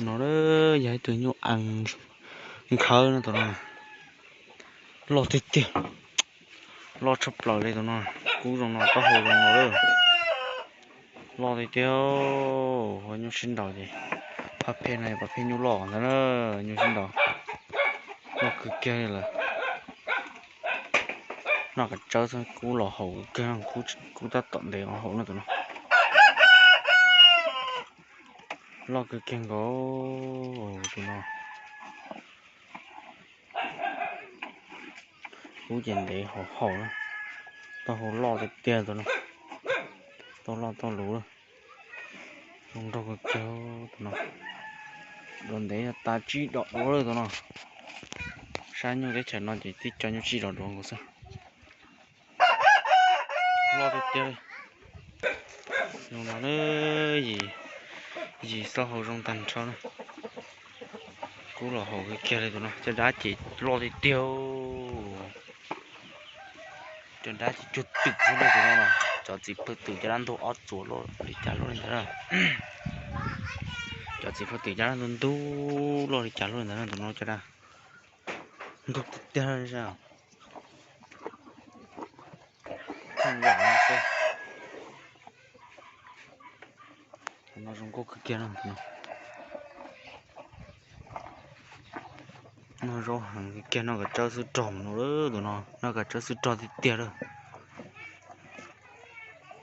No yog ib tug nyuj ees nkhawv no tus no. Loj tiag tiag, loj tshaj plaws li tus no. Kub zoo no, taub hau zoo no lawm. Loj tiag tiag, ua nyuj sib nraus ces phaj phem no yog phaj phem nyuj loj ntag na. Nyuj sib nraus loj kawg kiag li lawm. Noj kav tsawb xwb, kub los haum kawg, kub tab tom ntev haum no tus no. Loj kawg kiag nkaus tus no. Kub ces ntev haum haum na. Taub hau loj tiag tiag tus no. Taub loj taub luv, zoo nraug kawg kiag tus no. Dua ntev yog tas tsib dos duav lawm tus no. Sab nyuj teb chaws no ces tib co nyuj tsib dos duav nkaus xwb. Loj tiag tiag li. Zoo no, yim xauj hau zoo tag nrho na. Kub los haum kawg kiag li tus no, caj dab ces loj tiag tiag. Caj dab ces cuag twm xwb na tus no. Cov txiv pawg twm caj dab ntug ob txuas loj li cas loj li ntawd na. Cov txiv pawg twm caj dab ntug ntug loj li cas loj li ntawd na tus no caj dab. Ntug tiag tiag li. Tus no zoo nkauj kawg kiag no. Noj zaub heev kawg kiag, noj kav tsawb xwb rog mus no lawm tus no, noj kav tsawb xwb rog tiag tiag lawm.